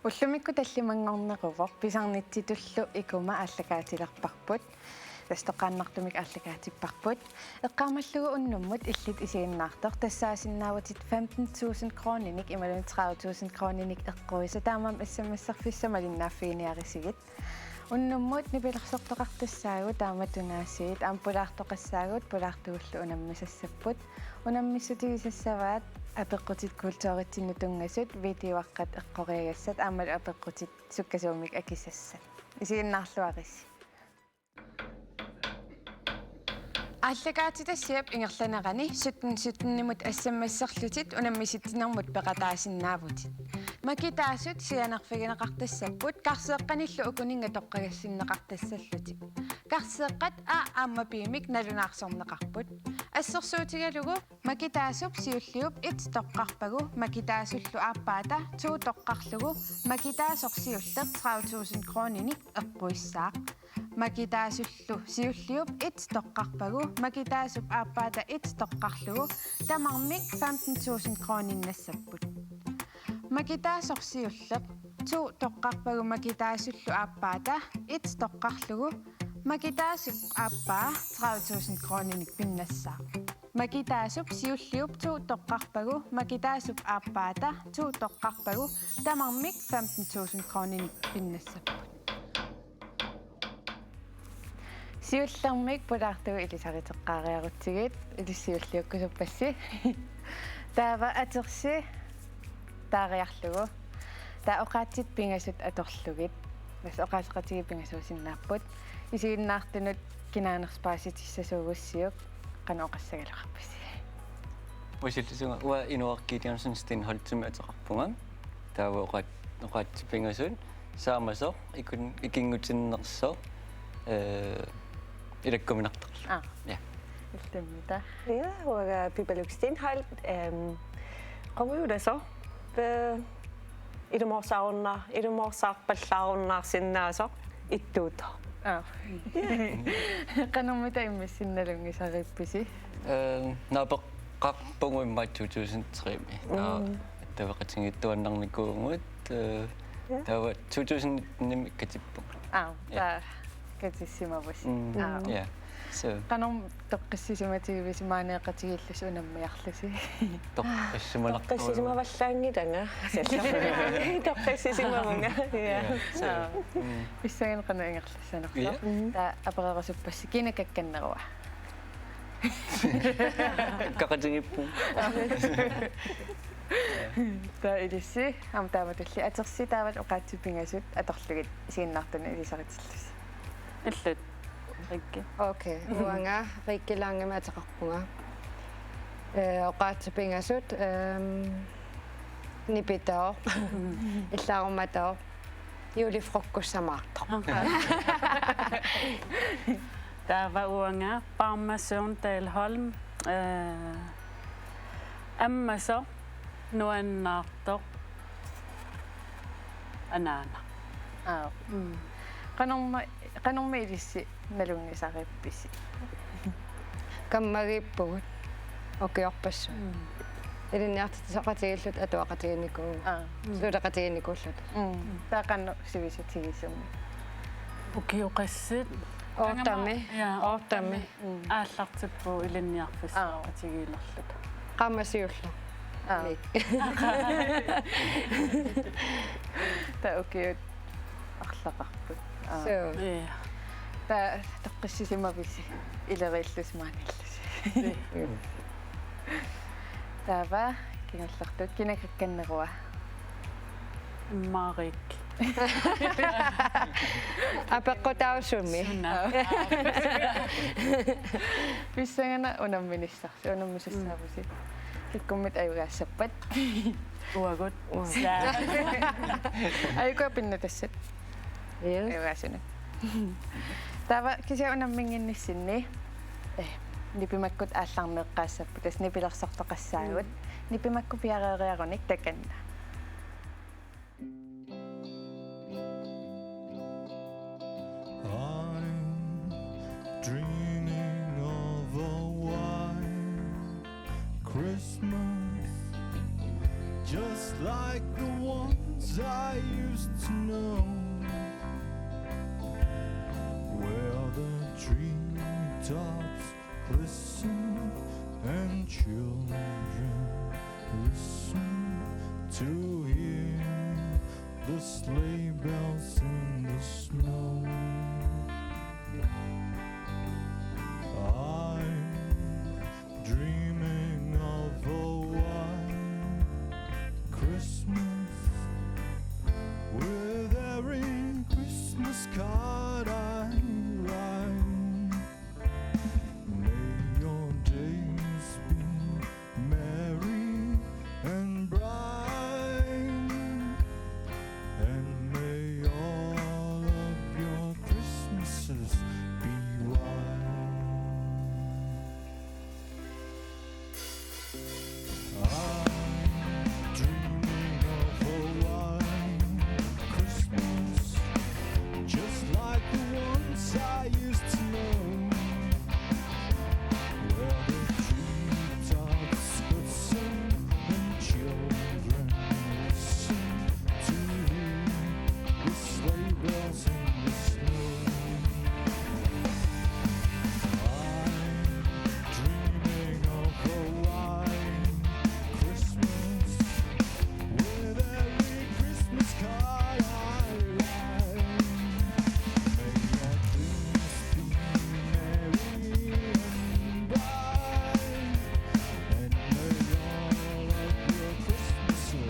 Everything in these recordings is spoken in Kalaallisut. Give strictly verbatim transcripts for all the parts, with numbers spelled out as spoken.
Ullumikkut tallimanngorneruvoq, pisarnitsitullu ikuma aallakaatilerparput. Tassa toqqaannartumik aallakaatipparput. Eqqaamallugu unnummut illit isiginnaartoq tassaasinnaavutit femten tusind kroninik imaluunniit tredive tusind kroninik eqquisa, taamaammat S M S-erfissat malinnaaffiginiarisigit. Unnummut nipilersortoqartassaagut taamatut aasiit, aamma pulaartoqassaagut, pulaartugullu unammisassapput. Unammissutigisassavaat apeqqutit kulturitsinnut tunngasut, videoaqqat eqqoriagassat aammalu apeqqutit sukkasuumik akisassat. Isiginnaarluarisi. Aallakaatitassiap ingerlanerani sytten sytten-imut S M S-erlutit unammisitsinermut peqataasinnaavutit. Makitaasut sianerfigineqartassapput, karseeqqanillu ukuninnga toqqagassinneqartassallutik. Karseeqqat A aamma B-mik nalunaarsorneqarput. Assersuutigalugu Makitaasup siulliup et toqqarpagu makitaasullu aappaata to toqqarlugu makitaasoq siulleq tredive tusind kroninik eqquissaaq. Makitaasullu siulliup et toqqarpagu makitaasup aappaata et toqqarlugu tamarmik femten tusind kroninnassapput. Makitaasoq siulleq to toqqarpagu makitaasullu aappaata et toqqarlugu makitaasup aappaa tredive tusind kroninik pinnassaaq. Makitaasup siulliup to toqqarpagu makitaasup aappaata to toqqarpagu tamarmik femten tusind kroninik pinnassapput. Siullermik pulaartugut ilisariteqqaariarutsigit, ilissi siulliukkusuppassi. Taava atersi taariarlugu. Taava oqaatsit pingasut atorlugit. Tassa oqaaseqatigiit pingasuusinnaapput. Isiginnaartunut kinaanersoq paasitissasuugussiuk qanoq oqassagaluarpisi? Usillusunga uanga Inuaq Gideonsen Stenholtzimik ateqarpunga. Taava oqaat-, oqaatsip pingasut saamasoq, ikun-, ikinngutinnersoq, ee, ilakkuminartorlu. Aa. Ja. Illimmi taava? Ja, uanga Pipaluk Stenholdt, ehm, qamuulasoq, ee, ilumoorsaarunna-, ilumoorsaarpallaarunnaarsinnaasoq ittuutoq. Aa. Qanormita immissinnut nalunngisarippisi? Ehm, naapeqqaarpugut immaqa to tusind tre-mi. Taava Mm. attaveqatigiittuaannarnikuuvugut, eh, Ja. taava to tusind nitten-imi katippugut. Aa, Ja. taava katissimavusi. Mm. Aa. Ja. So. Qanormi toqqissisimatigivisi maaneeqatigiillusi unammiarlusi? Toqqissisimanartoq. Toqqissisimavallaanngilanga. Toqqissisimavunga. Ja. Ja. So. Aa. Mm. Pissanganaq qanoq ingerlassanersoq. Ja. Mm. Taava apererusuppassi kina kakkannerua. Kaqatigiippugut. Taava ilissi, aamma taamatulli atersi taavalu oqaatsip pingasut atorlugit isiginnaartunut ilisaritillusi. Illit, Rikki. Okay, uanga Rikki Langemik ateqarpunga. Ee, oqaatsip pingasut, ehm, nipitooq, Mm. illaarumatooq, julefrokost samaartoq. Taava uanga Parma Søren Dahl Holm, eh, ammasoq, nuannaartoq, anaana. Aa. Mm. Qanorma-, qanormi ilissi nalunngisarippisi? Kammagiippugut ukiorpassuit. Mm. Ilinniartitseqatigiilluta atuaqatigiinnikuuvugut. Aa. Mm. Suleqatigiinnikuulluta. Mm. Taava qanoq sivisutigisumik? Ukiut qassit. Ottemi. Ja, ottemi. Mm. Aallartippugut ilinniarfissuaqatigiilerluta. Aa. Qaammat siulleq. Aa. Ni. Taava ukiut arlaqarput. Aa. Suu. Ja. Taava toqqissisimavisi ileriillusi maaniillusi? Ja. Mm. Taava kingullertut kina kakkannerua? Immaqa Rikki. Apeqqutaasummi. Suna. Pissanganaq unamminissarsi, unammisassaavusi. Mm. Kikkummit ajugaassappat? Uagut. Uagut. Saa. Ajuku pinnatassat. Yes. Ajugaasunut. Taava kisianni unamminnginnissinni, eh, nipimakkut aallarneqqaassapput, tassa nipilersortoqassaagut. Mm. Nipimakkut piareeriarunik takanna. I'm dreaming of a white Christmas, just like the one I used to know, where the treetops glisten and children listen to hear the sleigh bells in the snow. I'm dreaming of a white Christmas with every Christmas card I write. May your days be merry and bright, and may all of your Christmases be white. I'm dreaming of a white Christmas, just like the ones I used to know, where the treetops glisten and children listen to hear the sleigh bells in the snow. I'm dreaming of a white Christmas with every Christmas card I write. May your dreams be merry and bright, and may all of your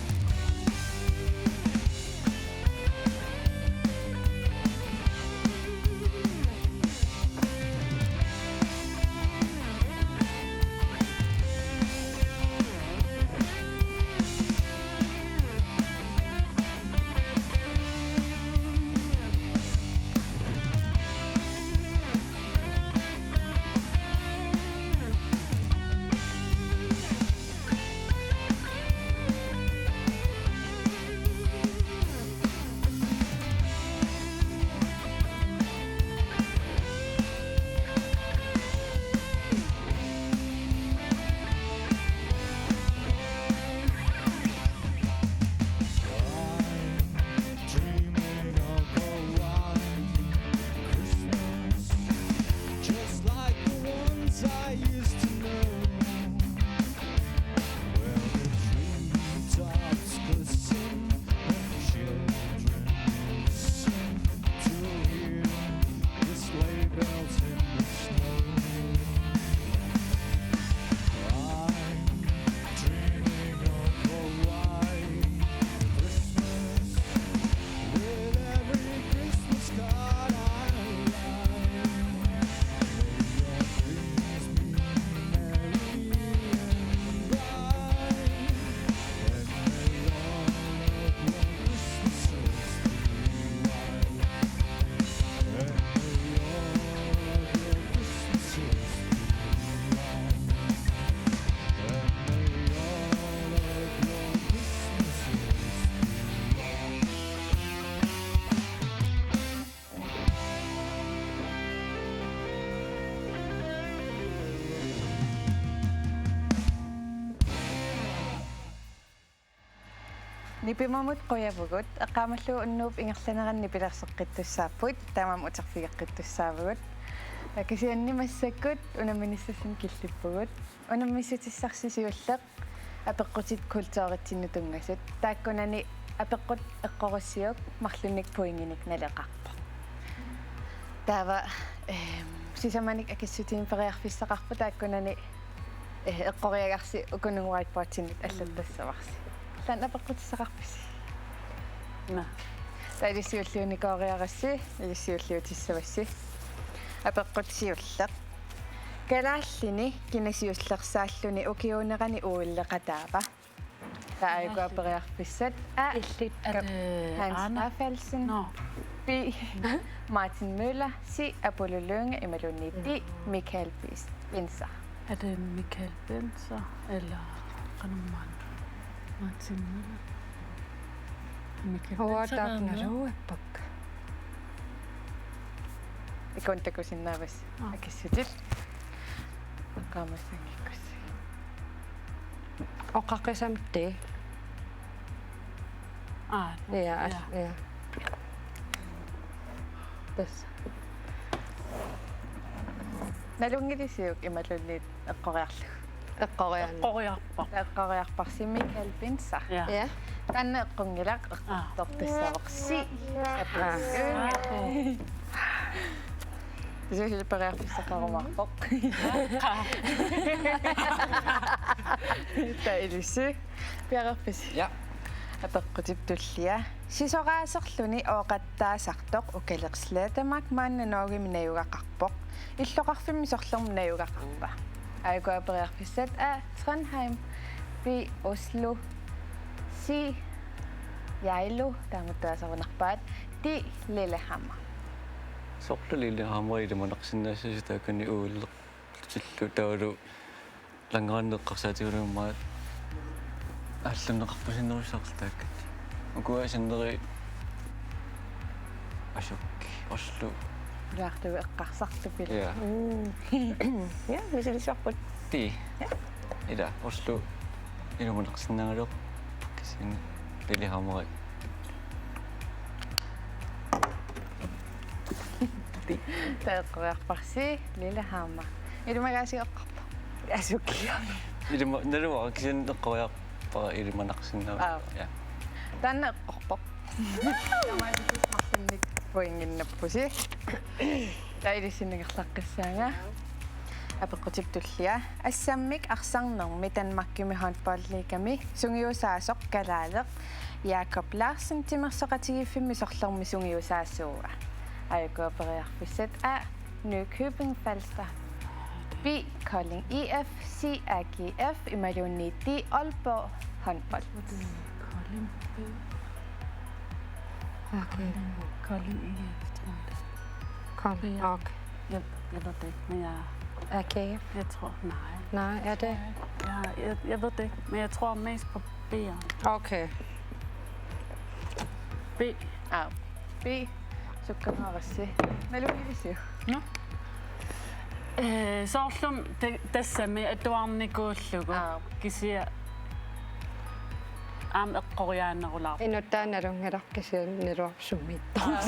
Christmases be white. Dreaming of a white Christmas, just like the ones I used to know, where the treetops glisten and children listen to hear the sleigh bells in the snow. I'm dreaming of a white Christmas with every Christmas card I write. May your dreams be merry and bright, and may all of your Christmases be white. And may all of your Christmases be white. And may all of your Christmases be white. Nipimamut qujavugut, eqqaamallugu unnuup ingerlanerani nipilersoqqittussaapput, taamaammat uterfigeqqittussaavugut. Kisianni massakkut unamminissatsinnut killippugut. Unammissutissarsi siulleq apeqqutit kulturitsinnut tunngasut. Taakkunani apeqqut eqqorissiuk marlunnik pointinik naleqarpoq. Taava, ehm, sisamanik akissutinik periarfissaqarpoq taakkunani, eh, eqqoriagarsi ukununga whiteboardinik allattassavarsi. Taanna apeqqutissaqarpisi? Naa. Taava ilissi siulliunikooriarassi, ilissi siulliutissavassi. Apeqqut siulleq. Kalaallini kina siullersaalluni ukiuunerani uulleqataava? Taava aajuku aperiarfissat. A. Illit, at, Hans Aana. Rafaelsen. Nå. B. Martin Møller. C. Apollo Lynge imaluunniit D. Michael Bis-, Binzer. Er det Michael Binzer, eller Hanuman? Martin Møller. Michael Binzer har været med. Huatarnaruappakka. Ikuun takusinnaavasi. Aa. Akissutit. Eqqaamassanngikkussi. Oqaqqisam ti. Aa, ja, ja. Ja. Tassa. Nalunngilisiuk imaluunniit eqqoriarlugu? Eqqorian-. Eqqoriarpara. Eqqoriarparsi Michael Binzer. Ja. Ja. Taanna eqqunngilaq, eqqortortussaavoq. Aa. Si. Aa. Aa. Kisianni periarfissaqarumaarpoq. Aa. Taava ilissi. Piareerpisi? Ja. Apeqqutip tullia. Sisoraaserluni ooqattaasartoq Ukaleq Slettemark maanna Norgemi najugaqarpoq. Illoqarfimmi sorlermi najugaqarpa? Aajuku periarfissat: A, Trondheim, B, Oslo, C, Geilo, taamatut asarunerpaat, D, Lillehammer. Sorleq Lillehammer ilimanarsinnaassuseq taakani uulleq. Sillu taavalu langrenneq eqqarsaatigalugu aamma aallunneqarpasinnerussaaq taakku. Ukua sinneri asuk Oslo. Ilaarlugu eqqarsartupillu. Ja. Mm. Ja, misilissuarput. Ti. Ja. Ila Oslo ilimanarsinnaagaluarpoq kisianni Lillehammer. Taava eqqoriarparsi Lillehammer. Ilimagaasiuk eqqorpa? Asuk. Ilima-, naluara kisianni eqqoriarpara ilimanarsinnaavoq. Aap. Ja. Taanna eqqorpoq. Tamaasinnaanermik pointinnappusi. Taava ilissi ingerlaqqissaanga. Apeqqutip tullia. Assammik arsarnermi Danmarkimi håndboldligami sungiusaasoq kalaaleq Jakob Larsen timersoqatigiiffimmi sorlermi sungiusaasuua? Aajuku periarfissat: A, Nykøbing Falster, B, Kolding I F, C, A G F, imaluunniit D, Aalborg Håndbold. Kolding. Okay. Kolding I F, tror jeg. Kolding. Ja. Okay. Jeg, jeg ved det ikke, men jeg, A G F? Jeg tror, nej. Nej, er det? Ja, jeg, jeg ved det ikke, men jeg tror mest på B'eren. Okay. B. Aa, B. Sukkanerussi. Nalunngilisiuk? Nå. Øh, soorlumi te-, tassami atuarnikuullugu. Aa. Kisianni aamma eqqoriaannerulaarpoq. Inuttaa nalunngilaq kisianni naluara sumiittoq. Aa.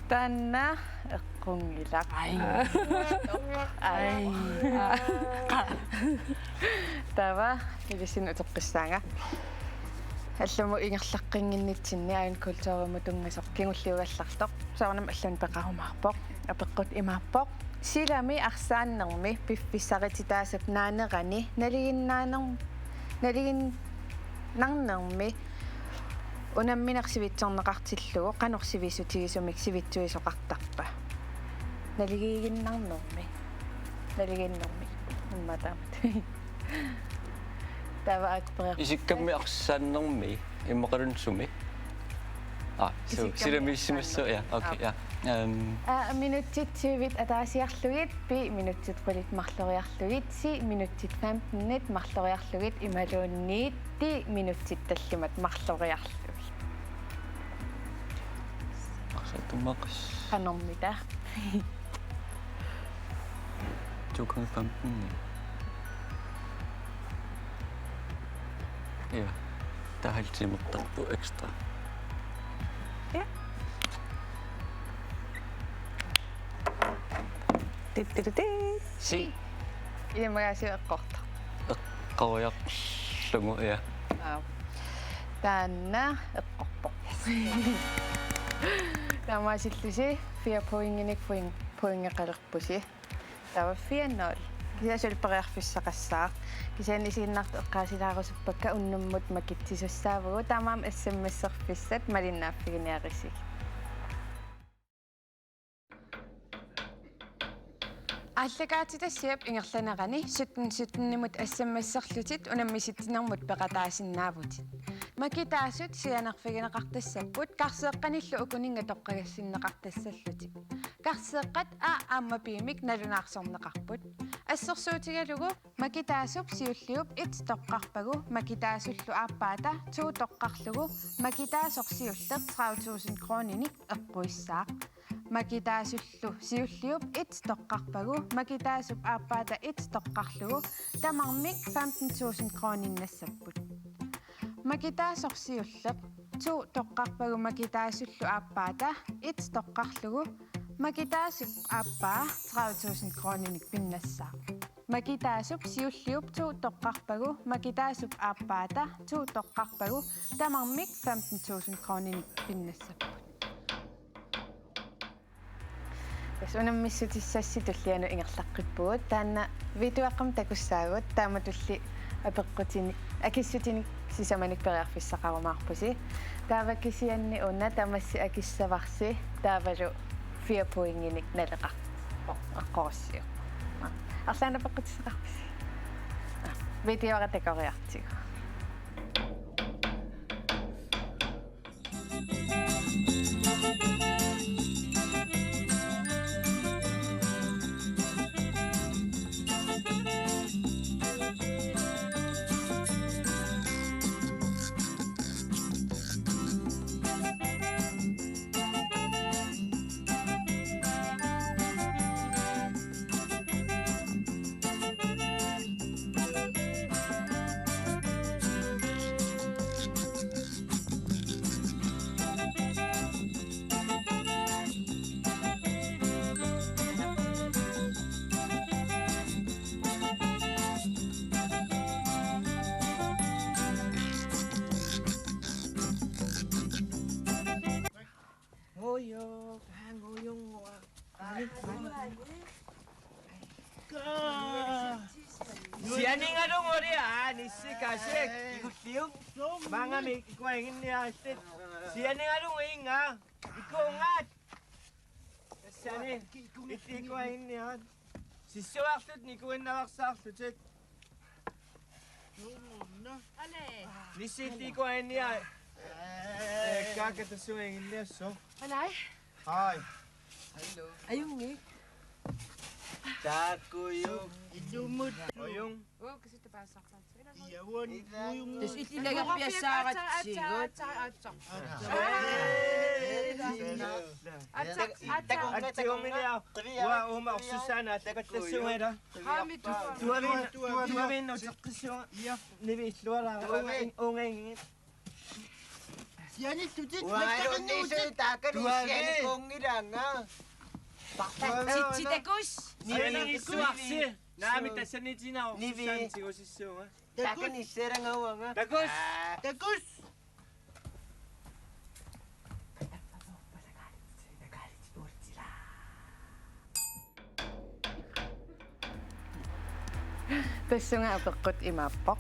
Taanna eqqunngilaq. Ai. Ai. Ai. Taava ilissi uteqqissaanga. Allamut ingerlaqqinnginnitsinni aajuna kulturimut tunngasoq kingulliugallartoq. Soorunami allamut peqarumaarpoq. Apeqqut imaappoq: Silami arsaannermi piffissarititaasup naanerani nalinginnaaner-, nalinginnarnermi unammineq sivitsorneqartillugu qanoq sivisutigisumik sivitsuisoqartarpa? Naligiiginnarnermi. Naligiinnermi. Immaqa taamatut. Taava aajuku periarfissat. Isikkammi arsaannermi immaqaluunniit sumi? Aa, su-, isikkammi silami issimassu, arsaannermi. Ja, okay, aa, ja. Ehm. A, minutsit tyvit ataasiarlugit, B, minutsit qulit marloriarlugit, C, minutsit femtenit marloriarlugit, imaluunniit D, minutsit tallimat marloriarlugit. Arsaattummaqas. Qanormita? To gange femten. Ja. Der er halv time på ekstra. Ja. Dit, dit, dit, dit. Si. Ilimagaasiuk eqqortoq? Eqqoriarlugu, ja. Aa. Taanna eqqorpoq. Taamaasillusi fire pointinik point, pointeqalerpusi. Taava fire nul. Kisianni suli periarfissaqassaaq. Kisianni isiginnaartut eqqaasilaarusuppakka unnummut makitsisussaavugut, taamaammat S M S-erfissat malinnaaffiginiarisigit. Aallakaatitassiap ingerlanerani sytten sytten-imut S M S-erlutit unammisitsinermut peqataasinnaavutit. Makitaasut sianerfigineqartassapput karseeqqanillu ukuninnga toqqagassinneqartassallutik. Karseeqqat A aamma B-mik nalunaarsorneqarput. Assersuutigalugu makitaasup siulliup et toqqarpagu, makitaasullu aappaata to toqqarlugu makitaasoq siulleq tredive tusind kroninik eqquissaaq. Makitaasullu siulliup et toqqarpagu Makitaasup aappaata et toqqarlugu tamarmik femten tusind krooninnassapput. Makitaasoq siulleq to toqqarpagu Makitaasullu aappaata et toqqarlugu Makitaasup aappaa tredive tusind krooninik pinnassaaq. Makitaasup siulliup to toqqarpagu Makitaasup aappaata to toqqarpagu tamarmik femten tusind krooninik pinnassapput. Tassa unammissutissassi tullianut ingerlaqqippugut. Taanna videoaqqamik takussaagut, taamatulli apeqqutini akissutinik sisamanik periarfissaqarumaarpusi. Taava kisianni una tamassi akissavarsi, taavalu fire pointinik naleqarpoq, eqqorsiuk. Arlaannik apeqqutissaqarpisi? Videora takoriartigu. Nguyuk, aa, nguyunngua. Sianigalugu ulia, aa, nissi kasik. Igulliuk. Maangami ikuaginniaassit. Sianigalugu inga. Ikuungaat. Tassani. Itti ikuaginniaat. Sissuarlutit nikuinnaveersaarlutit. Nissi itti ikuaginniaat. Ee, kaaka tassuaginniassooq. Alai. Hai. Ajunngik. Takujuk. Ilumut. Ojung. Uu, kisitta paasisarpaat. Iauan. Ujung. Tassa illit ilagarpiassaaratsigut. Aatsaat, aatsaat, aatsaat. Aatsaat, aatsaat. Atsiguminiaq. Uanga uuma orsussaanut allapallassuunga ila. Qaami tua. Tuaviin, tuaviin uteqqissuunga. Ia. Nivi illualaara. Tuaviin. Uunga, uunga inngit. Sianillutit. Uanga nakkaqinnuutit. Taakani. Tuaviin. Sianikuunngilaannga. Titsi takus. Nivi issuarsi. Naami tassaniitinaa orsussaanut tigusissuunga. Takus. Taakani isseerangauanga. Takus. Aa. Takus. Tassunga apeqqut imaappoq.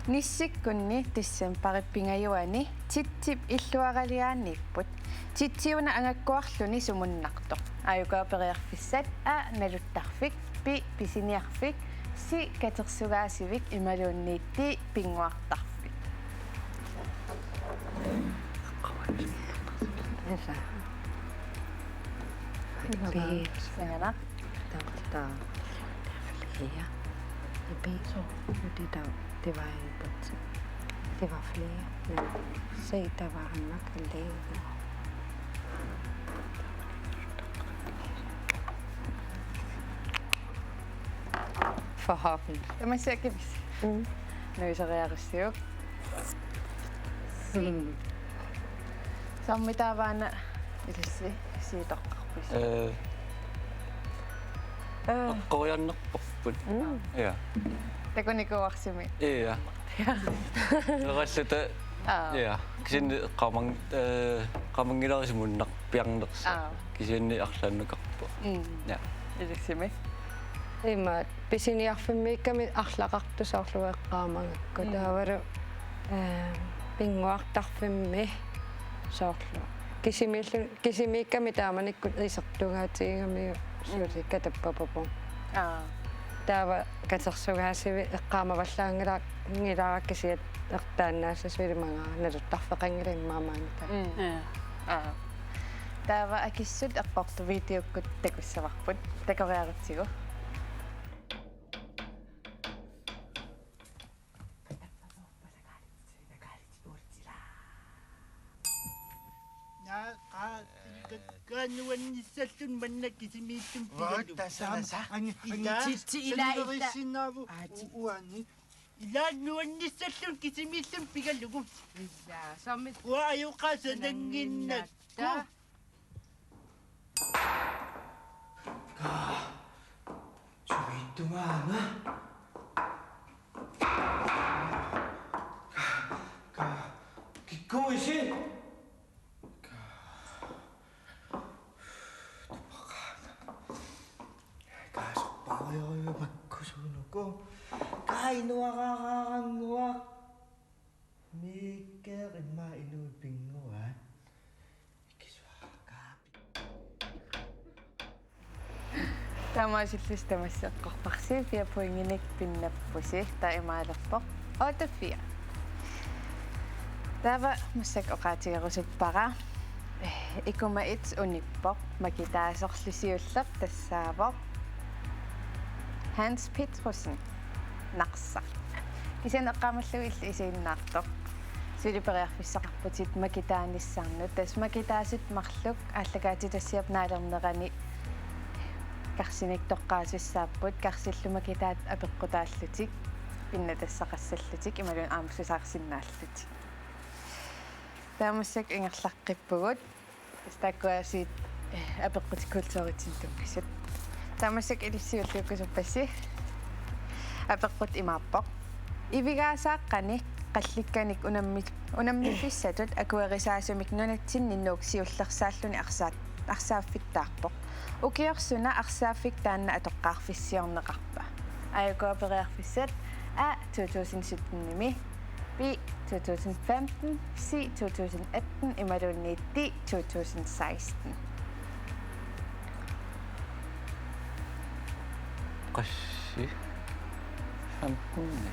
Nissikkunni decembarip pingajuani Titsip illuaraliaaniipput. Titsi una angakkuarluni sumunnartoq. Aajuku periarfissat: A, naluttarfik, B, pisiniarfik, C, katersugaasivik imaluunniit D, pinnguartarfik. Esa. B. Sanganaq. Taava, taava. Fire. B. Så, det der, det var en bøtte. Det var flere. Men se, der var han nok alene. Forhåbentlig. Tamassi akimisi. Mm. Nuisariarussiuk. Mm. Sammi taavaana ilissi siitoqqarpisi? Ee. Ee. Eqqoriarnerpaarput. Mm. Ja. Takunikuuarsiuk? Ja. Eralluta. Aa. Ja. Kisianni eqqaamang-, ee, eqqaamanngilara sumunnarpiarnersoq. Aa. Kisianni arlaannakarpoq. Mm. Ja. Ilissimi? Imaat, pisiniarfimmiikkami arlaqartoq soorlu eqqaamagakku. Mm. Taavalu, ee, pinnguartarfimmi soorlu. Kisimiillu-, kisimiikkami taamanikkut isertuugaatigigamiuk suli, mm, katappapugut. Aa. Taava katersugaasivi eqqaamavallaanngilara, -ngilara kisiat ertaannaasasut ilimagaara naluttarfeqanngilaq immaqa maani taava. Mm. Ja. Aa. Taava akissut eqqortut videokkut takussavarput. Takoriarutsigu. Naa, aa, Ilaa nuannissallun manna kisimiillun pigalugu. Tassami. Angi, angi. Ilaa. Titsi, ilaa, ilaa. Sanilerissinnaavu. Aa, ti- uani. Ilaa nuannissallun kisimiillun pigalugu. Ilaa, soormi. Uanga ajoqaaq sanannginnakku. Kaa. Sumiittumaana. Kaa. Kikkuuisi. Tupaqaana. Kaasorpaarujorujumakku suunuku. Kaa inuaraaraannguaq. Miikkeq immaqa inuit pinnguaat. Ikisuarakaapi. Taamaasillusi tamassi eqqorparsi, fire pointinik pinnappusi, taamaalerpoq otte fire. Taava massakkut oqaatigerusuppara. Eh, Ikuma et unippoq, makitaasorlu siulleq tassaavoq Hans Petrussen, Narsaq. Kisianni eqqaamallugu illit isiginnaartoq. Suli periarfissaqarputit makitaanissannut. Tassa makitaasut marluk aallakaatitassiap naalernerani karsinik toqqaasussaapput, karsillu makitaat apeqqutaallutik, pinnatassaqassallutik, imaluunniit aamma susaarsinnaallutik. Taava massakkut ingerlaqqippugut. Tassa taakkuasiit, eh, apeqqutit kulturitsinnut tunngasut. Taava massakkut ilissi siulliukkusuppassi. Apeqqut imaappoq: Ivigaasaaq qanoq qallikkanik unammi-, unammiffissatut akuerisaasumik nunatsinni Nuuk siullersaalluni arsaat-, arsaaffittaarpoq? Ukioq suna arsaaffik taanna atoqqaarfissiorneqarpa? Aajuku periarfissat: A, to tusind syttenimi, B, to tusind femten, C, to tusind atten, imaluunniit D, to tusind seksten. Qassi? Femten.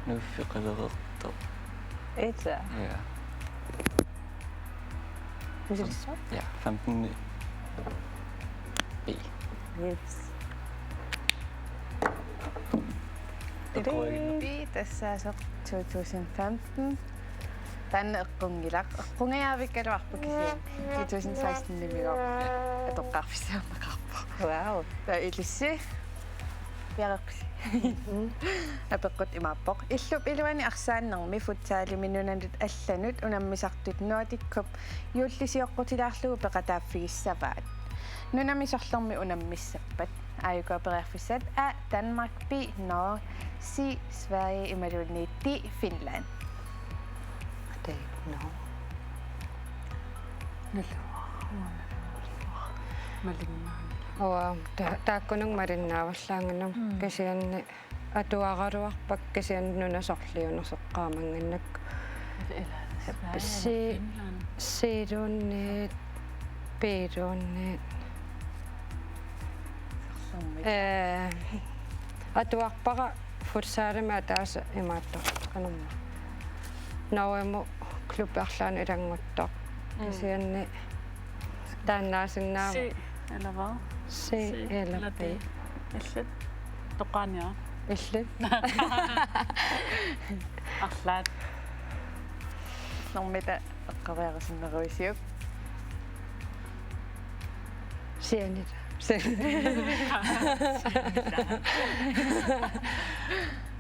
Nuuffiqalereertoq. Ita. Ja. Vildt. Ja, femten B. Yes. Eqquin-, B tassaasoq to tusind femten. Taanna eqqunngilaq. Eqqungajaavikkaluarpoq kisianni. To tusind seksten-imigoortoq. Ja. Atoqqaarfissiorneqarpoq. Wow. Taava ilissi. Piareerpisi. Apeqqut imaappoq: Illup iluani arsaannermi futsalimi nunanut allanut unammisartut Nordic Cup juulli sioqqutilaarlugu peqataaffigissavaat? Nunami sorlermi unammissappat? Aajuku periarfissat: A, Danmark, B, Norge, C, Sverige, imaluunniit D, Finland. Ate, no. Naluara, naluara. Malinnaanngilaq. Uanga, ta-, taakkununnga malinnaavallaannginnama. Mm. Kisianni atuaraluarpakka kisianni nuna sorliunersoqqaamannginnakku. Ila, ila, Sverige, si-, Finland. Siiluunniit, piiluunniit. Sorlermik. Eh, atuarpara futsalimi ataaseq imaattoq, qanormaa. Norgemut klubbi arlaannik ilannguttoq. Mm. Kisianni taannaasinnaavoq. C, eller hvad? C, C eller eller B. B. Illit. Toqqaannarniaruk. Illit. Arlaat. Normita eqqoriarusunneruisiuk. Sianit.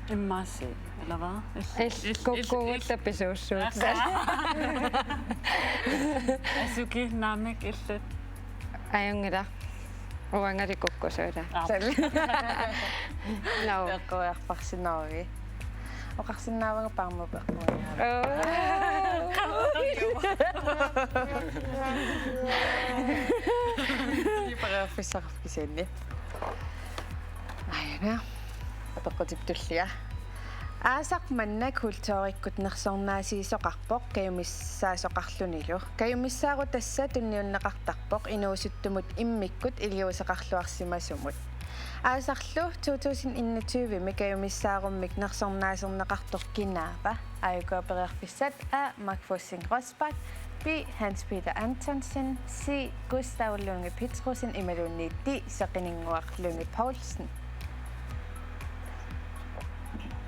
Immaqa C, eller hvad? Il-, il-, kukkugut il-, il-, tapisuussuut. Asuki naamik illit. Ajunngilaq. Uangali kukkusuullunga. Aap. Sal-. No. Eqquiarparsi Norge. Oqarsinnaavunga Parma peqquinga. Oh. Periarfissaqarpoq kisianni. Aajuna. Apeqqutip tullia. Aasaq manna kulturikkut nersornaasiisoqarpoq kajumissaasoqarlunilu. Kajumissaarut tassa tunniunneqartarpoq inuusuttumut immikkut iliuuseqarluarsimasumut. Aasarlu to tusind enogtyve-mi kajumissaarummik nersornaaserneqartoq kinaava? Aajuku periarfissat: A, Mark Fussing Rosbach, B, Hans Peter Antonsen, C, Gustav Lynge Petrussen, imaluunniit D, Seqininnguaq Lynge Poulsen.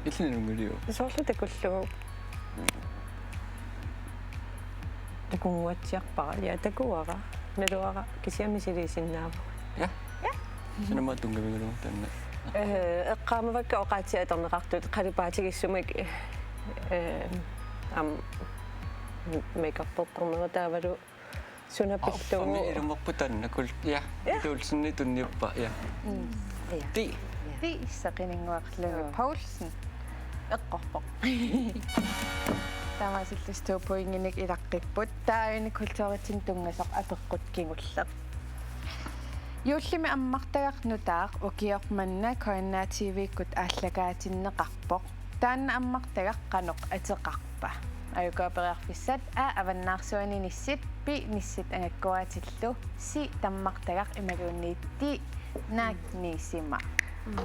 Illit nalunngiliuk? Soorlu takullugu. Takunnguatsiarpara, ja, takuara. Naluara kisianni misiliisinnaavunga. Ja. Ja. Suna aamma tunngavigalugu taanna. Eh, eqqaamavakka oqaatsit atorneqartut qalipaatigissummik, eh, aamma makeup-eqqornera taavalu suna pillugu. Aapparmi ilumoorpoq taanna kul-, ja. Ja. Tulsini tunniuppa, ja. Mm. Ja. Ti. Ja. Ti Saqininnguaq Lynge Poulsen. Eqqorpoq. Taamaasillusi to pointinik ilaqqipput. Taava aajuna kulturitsinni tunngasoq apeqqut kingulleq. Juullimi ammartagaq nutaaq ukioq manna K N R T V-kkut aallakaatinneqarpoq. Taanna ammartagaq qanoq ateqarpa? Aajuku periarfissat: A, Avannaarsuani nissit, B, nissit angakkuaatillu, C, tammartagaq imaluunniit D, naak niisima. Mm.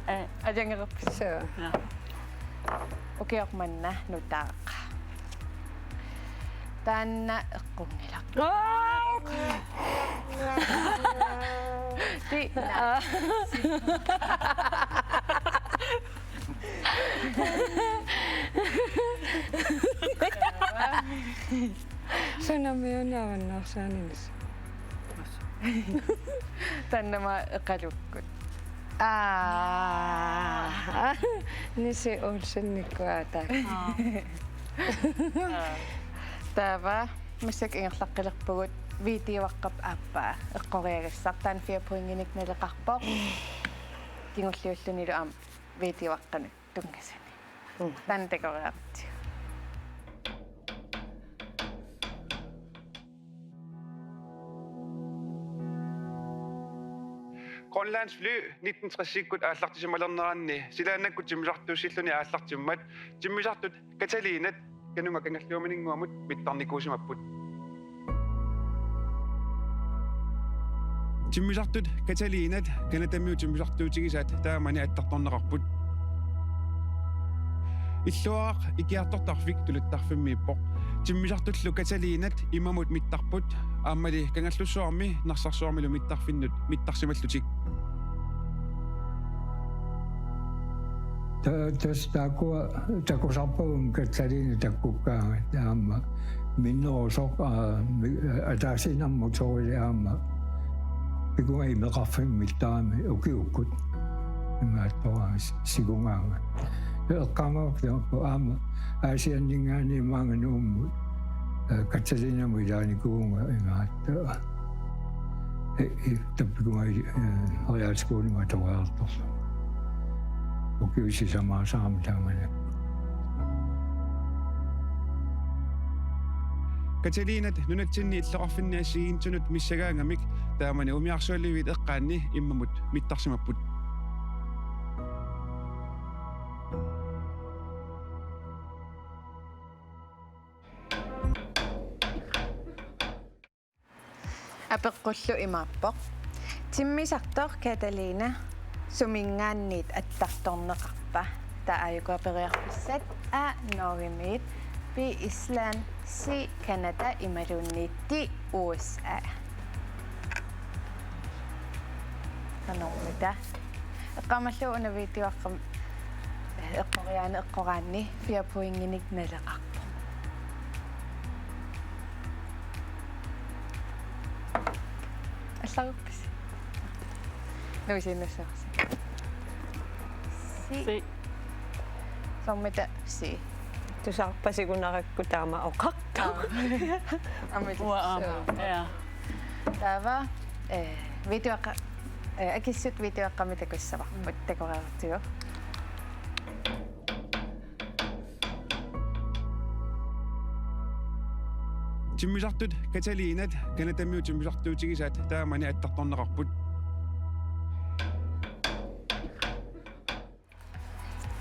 Eh. Ajangereerpisi? Suu. Ja. Ukioq manna nutaaq. Taanna eqqunngilaq. Ti-, Sunami una Avannaarsuani nissi. Taanna aamma eqalukkut. Aa. Nisi Olsen nikkuata. Aa. Taava massakkut ingerlaqqilerpugut videoaqqap aappaa eqqoriagassaq, taanna fire pointinik naleqarpoq. Kingulliullunilu aamma videoaqqanut tunngasuni. Mm. Taanna takoriartigu. Grønlands Fly nitten tresikkut aallartisimalerneranni silaannakkut timmisartuussilluni aallartimmat timmisartut Katalinat Kanunga Kangerluumininnguamut mittarnikuusimapput. Timmisartut Katalinat Canadamiut timmisartuutigisaat taamani attartorneqarput. Illuaraq Ikiartortarfik Tuluttarfimmiippoq. Timmisartullu Katalinat imamut mittarput, aammali Kangerlussuarmi Narsarsuarmilu mittarfinnut mittarsimallutik. Ta-, tassa taakkua takusarpagut Katalina takkukkaangat aamma minnerusoq, aa, mi-, ataasiinnarmik motorili aamma pikunga imeqarfimmi mittarami ukiukkut. Imaattoq aamma s-, sikungaangat. Eqqaamavakka tamakku aamma Aasianninngaanniit maanga Nuummut, eh, Katalinamut ilaanikuuvunga imaattoq. Eh, eh, tappikuma, eh, realskolemi atuariartorlunga. Ukiut sisamaasarami taamani. Katalinat nunatsinni illoqarfinni assigiinngitsunut missagaangamik taamani umiarsualiviit eqqaanni immamut mittarsimapput. Apeqqullu imaappoq: Timmisartoq Katalina suminngaanniit attartorneqarpa? Taava aajuku periarfissat: A, Norgemiit, B, Island, C, Canada imaluunniit D, U S A. Qanormita? Eqqaamallugu una videoaqqami eqqoriaani eqqoraanni fire pointinik naleqarpoq. Allaruppas. Nuisiinnassavarsi. Si. Si. Soormita? Si. Tusarpasigunarakku taama oqartoq. Aamma. Uanga aamma. Ja. Taava, eh, videoaqqa-, eh, akissut videoaqqami takussavarput, mm, takoriartigu. Timmisartut Katalinat Canadamiut timmisartuutigisaat taamani attartorneqarput.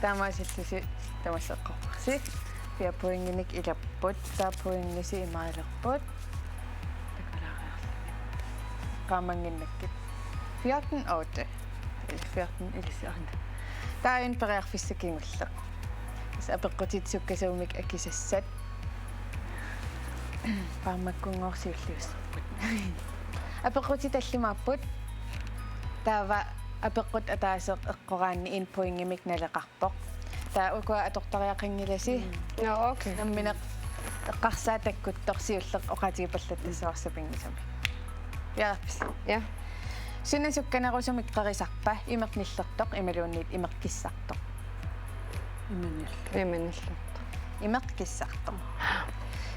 Taamaasillusi tamassi eqqorparsi. Fire pointinik ilapput, taava pointisi imaalerput. Takulaariarlugit. Qaamannginnakkit. Fjorten otte. Fjorten ilissi aana. Taava aajuna periarfissaq kingulleq. Tassa apeqqutit sukkasuumik akisassat. Paarmakkunngooq siulliussapput. Apeqqutit tallimaapput. Taava apeqqut ataaseq eqqoraanni en pointimik naleqarpoq. Taava ukua atortariaqanngilasi. Mm. Nå, okay. Nammineq Eqqarsaat takkuttoq siulleq oqaatigipallattassavara sapinngisami. Piareerpisi? Ja. Suna sukkanerusumik qerisarpa, imeq nillertoq imaluunniit imeq kissartoq? Imeq nillertoq. Imeq nillertoq. Imeq kissartoq.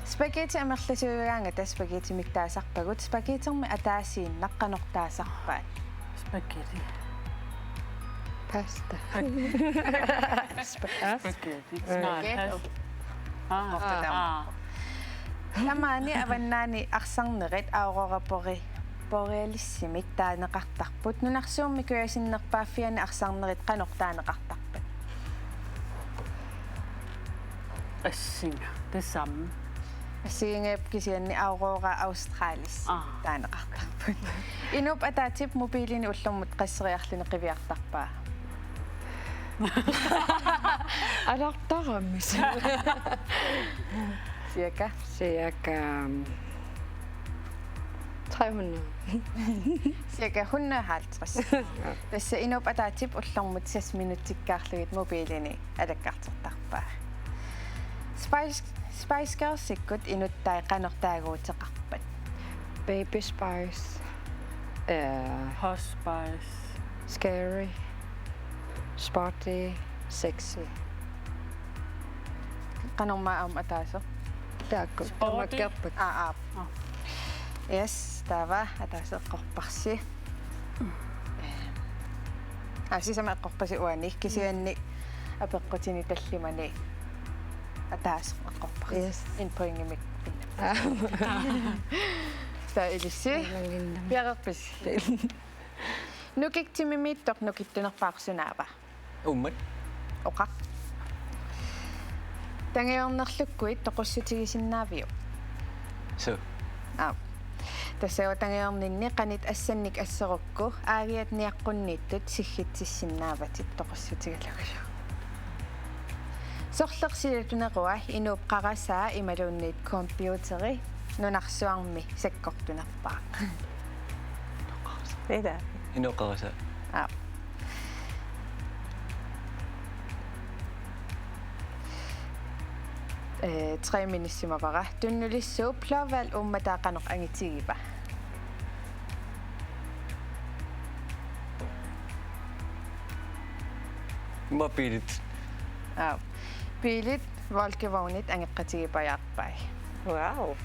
Spaghetti amerlasuugaangata spaghettimik taasarpagut, spaghettermi ataasiinnaq qanoq taasarpaat? Spaghetti. Pasta. Sp-, ah? Spaghetti. Spaghetti. Aa, pasta. Aa, aa. Tamaani avannaani arsarnerit Aurora Bore-, Borealissimik taaneqartarput. Nunarsuarmi kujasinnerpaaffiani arsarnerit qanoq taaneqartarpat? Assinga, det samme. Assigiinngilaq, kisianni Aurora Australis. Aa. Taaneqartarput. Inuup ataatsip mobiilini ullormut qasseriarluni qiviartarpa? Alartarami. Cirka? Cirka, mm, tre hundrede. Cirka hundrede og halvtreds. Tassa inuup ataatsip ullormut seks minutsikkaarlugit mobiilini alakkartertarpaa. Spice, Spice Girlsikkut inuttai qanoq taaguuteqarpat? Baby Spice. Eh, Hush Spice. Scary. Sporty. Sexy. Qanormaa aamma ataaseq? Taakku. Sporty. Tamakkerput. Aa, aa. Aa. Yes, taava ataaseq eqqorparsi. Aa, sisamat eqqorpasi uani, kisianni apeqqutini tallimani ataaseq eqqorparsi. Yes. En pointimik pinna. Aa. Taava ilissi. Ilanginnam. Piareerpisi? Nukik timimiittoq nukittunerpaaq sunaava? Uummat. Oqaq. Tangajornerlukkuit toqussutigisinnaaviuk? Suu. Aap. Tassa tangajorninni qanit assannik asserukku aagiat niaqqunniittut siggitsissinnaavatit toqussutigalugu. Sorleq silatunerua inuup qarasaa imaluunniit computeri nunarsuarmi sakkortunerpaaq? Ila. Inuup qarasaa. Aap. Eh, tre minutsit simavara. Tunnulissuu Blåvand uummataa qanoq angitigiva? Immaqa biilit. Aap. Biilit, Volkswagenit angeqqatigipajaarpai. Wow.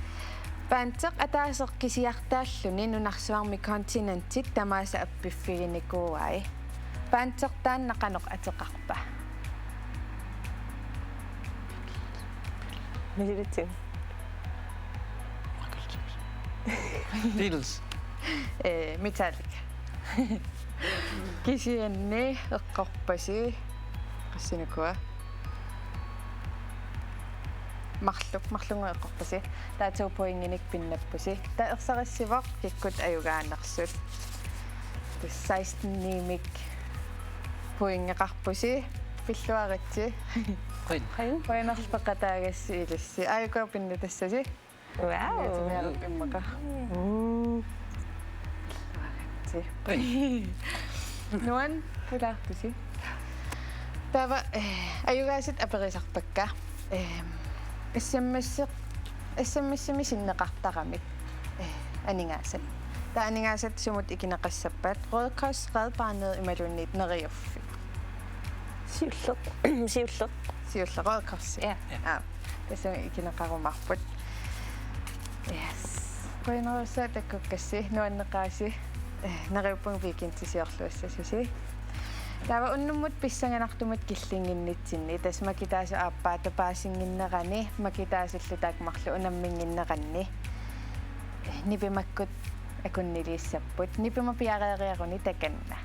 Panteq ataaseq kisiartaalluni nunarsuarmi kontinentit tamaasa appiffiginikuuai. Panteq taanna qanoq ateqarpa? Misilitsigu. Beatles. Eh, Metallica. Kisianni eqqorpasi. Qassinukua? Marluk, marlunngooq eqqorpasi. Taava to pointinik pinnappusi. Taava ersarissivoq kikkut ajugaanersut. Tassa seksten-imik pointeqarpusi. Pilluaritsi. Qujan. Qujanarlu peqataagassi ilissi. Aajuku pinnatassasi. Wow. Immaqa. Mm. Nuann' pulaartusi. Taava, eh, ajugaasat aperisarpakka. Ehm, S M S-eq, S M S-imi sinneqartaramik, eh, aningaasat. Taava aningaasat sumut ikineqassappat? Røde Kors, Red Barnet imaluunniit Neriuffik? Siulleq. Siulleq. Siulleq Røde Kors. Ja. Aa, tassunga ikineqarumaarput. Yes. Qujanarsuaq takkukkassi, nuanneqaasi. Eh, neriuppunga weekendisiorluassasusi. Taava unnummut pissanganartumut killinnginnitsinni, tassa makitaasut aappaata paasinnginneranni, makitaasullu taakku marluk unamminnginneranni, eh, nipimakkut akunniliissapput. Nipimik piareeriaruni takanna.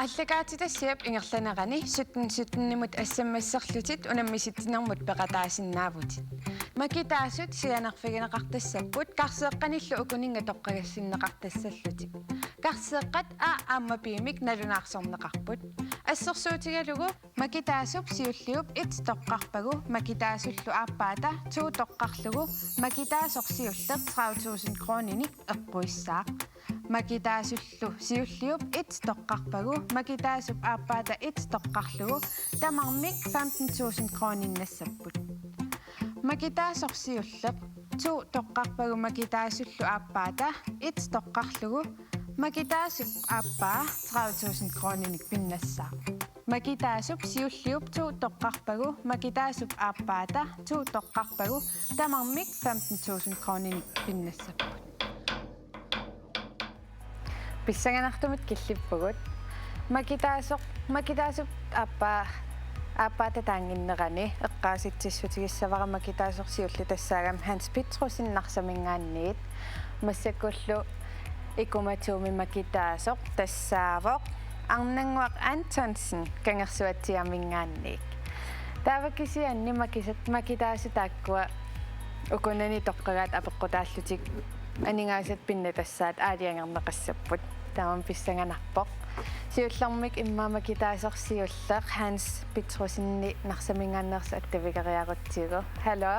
Aallakaatitassiap ingerlanerani sytten sytten-imut S M S-erlutit unammisitsinermut peqataasinnaavutit. Makitaasut sianerfigineqartassapput karseeqqanillu ukuninnga toqqagassinneqartassallutik. Karseeqqat A aamma B-mik nalunaarsorneqarput. Assersuutigalugu Makitaasup siulliup et toqqarpagu makitaasullu aappaata to toqqarlugu makitaasoq siulleq tredive tusind kroninik eqquissaaq. Makitaasullu siulliup et toqqarpagu makitaasup aappaata et toqqarlugu tamarmik femten tusind kroninnassapput. Makitaasoq siulleq to toqqarpagu makitaasullu aappaata et toqqarlugu makitaasup aappaa tredive tusind kroninik pinnassaaq. Makitaasup siulliup to toqqarpagu makitaasup aappaata to toqqarpagu tamarmik femten tusind kroninik pinnassapput. Pissanganartumik killippugut. Makitaasoq, makitaasup aappaa, aappaata taannginnerani eqqaasitsissutigissavara makitaasoq siulleq tassaagami Hans Petrussen Narsaminngaanniit. Massakkullu Ikuma to-mi makitaasoq tassaavoq Arnannguaq Antonsen Kangersuatsiaaminngaanniit. Taava kisianni makisat, makitaasut taakkua ukunani toqqagaat apeqqutaallutik aningaasat pinnatassaat aalajangerneqassapput. Taamaammat pissanganarpoq. Siullermik immaqa makitaasoq siulleq Hans Petrussen Narsaminngaanneersoq attavigeriarutsigu. Hallo.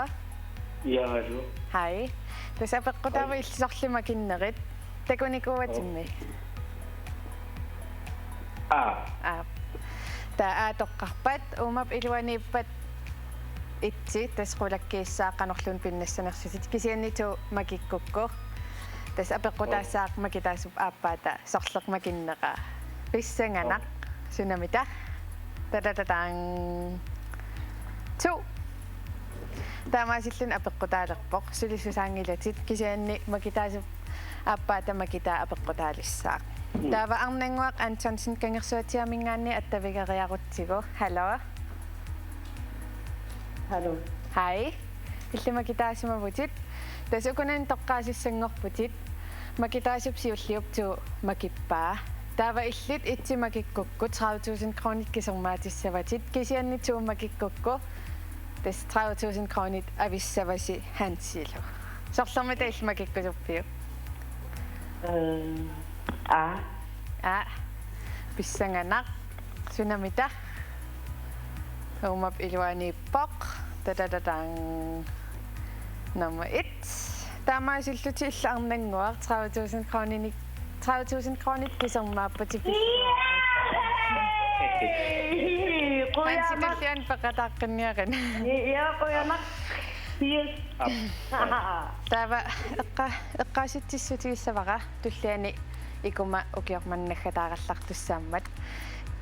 Ja, hallo. Hej. Tassa apeqqutaavoq. Hej. Illit sorleq makinnerit. Takunikuuatimmi? Aa. Aa. Taava A toqqarpat, uumap iluaniippat et, tassa qulakkiissaaq qanorluunniit pinnassanersutit, kisianni to makikkukku. Tassa apeqqutaassaaq makitaasup aappaata sorleq makinnera. Pissanganaq. Aa. Sunamita? Tatatataang. To. Taamaasilluni apeqqutaalerpoq. Suli susaanngilatit, kisianni makitaasup aappaata makitaa apeqqutaalissaaq. Mm. Taava Arnannguaq Antonsen Kangersuatsiaaminngaanniit attavigeriarutsigu. Hallo. Hallo. Hej. Illit makitaasimavutit. Tassa ukunani toqqaasissanngorputit. Makitaasup siulliup to makippaa. Taava illit et makikkukku tredive tusind kronit kisermaatissavatit. Kisianni to makikkukku tassa tredive tusind kronit avissavasi Hansilu. Sorlermita illit makikkusuppiuk? Øh, A. A. Pissanganaq. Sunamita? Uumap iluaniippoq. Tatatataang. Nummer et. Taamaasillutit illit Arnannguaq tredive tusind kroninik, tredive tusind kronit kisermaapputit. Yay! Qujanaq. Hansi, tulliani peqataaqqinniarina. Ja, qujanaq. Yes. Aap. Taava eqqa-, eqqaasitsissutigissavara tulliani Ikuma ukioq manna naggataarallartussaammat.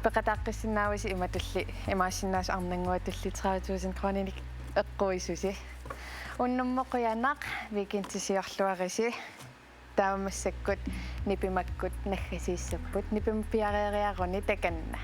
Peqataaqqissinnaavasi imatulli, imaassinnaasoq Arnannguatulli tredive tusind kroninik eqquisusi. Unnummut qujanaq, weekendisiorluarisi. Taava massakkut nipimakkut naggasiissapput. Nipimik piareeriaruni takanna.